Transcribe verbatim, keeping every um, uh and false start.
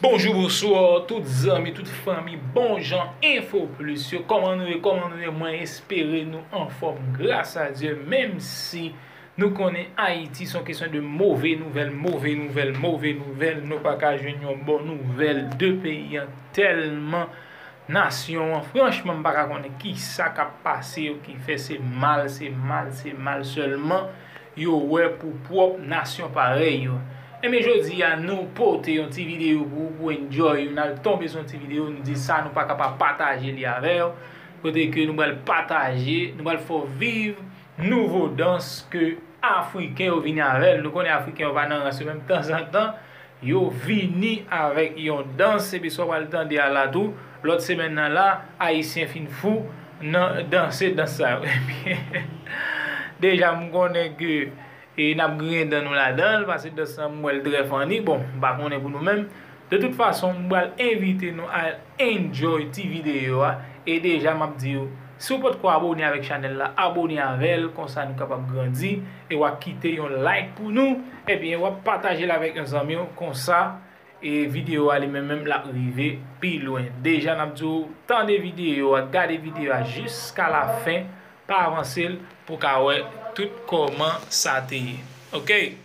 Bonjou, bonswa, tout zanmi, tout fanmi, bon jan Info Plus yo. Kòman nou ye? Kòman nou ye? Mwen espere nou anfòm, gras a Dye, menm si nou konnen Ayiti se yon kesyon de move nouvèl, move nouvèl, move nouvèl. Nou pa ka jwenn yon bon nouvèl de peyi an, tèlman nasyon an, franchman, m pa ka konnen kisa k ap pase yo ki fè se mal, se mal, se mal sèlman yo wè pou pwòp nasyon parèy yo. Ebyen, jodi a, nou pote yon ti videyo pou ou, pou enjoy ou. N al tonbe sou yon ti videyo, nou di sa nou pa ka pa pataje li avè w. Kote ke nou pral pataje, nou pral fè w viv nouvo dans ke Afriken yo vini avè l. Nou konnen Afriken yo pa nan rans yo menm, tanzantan yo vini avèk yon dans, epi sa w pral tande a la tou. Lòt semèn nan la, Ayisyen fin fou nan danse dans sa yo. Epi, deja m konnen ke e n ap griyen dan nou ladan l, paske dans lan m wè l trè funny. Bon, m pa konnen pou nou menm. De tout fason, m pral envite nou al enjoy ti videyo a. E deja, m ap di w, si w potko abone avèk chanèl la, abone avè l, konsa nou kapab grandi. E w ap kite yon like pou nou. Ebyen, w ap pataje l avèk yon zanmi w, konsa e videyo a li menm menm l ap rive pi lwen. Deja, n ap di w, tande videyo a, gade videyo a jiska la fen, pa avanse l pou w ka wè tout kòman sa te ye. Oke?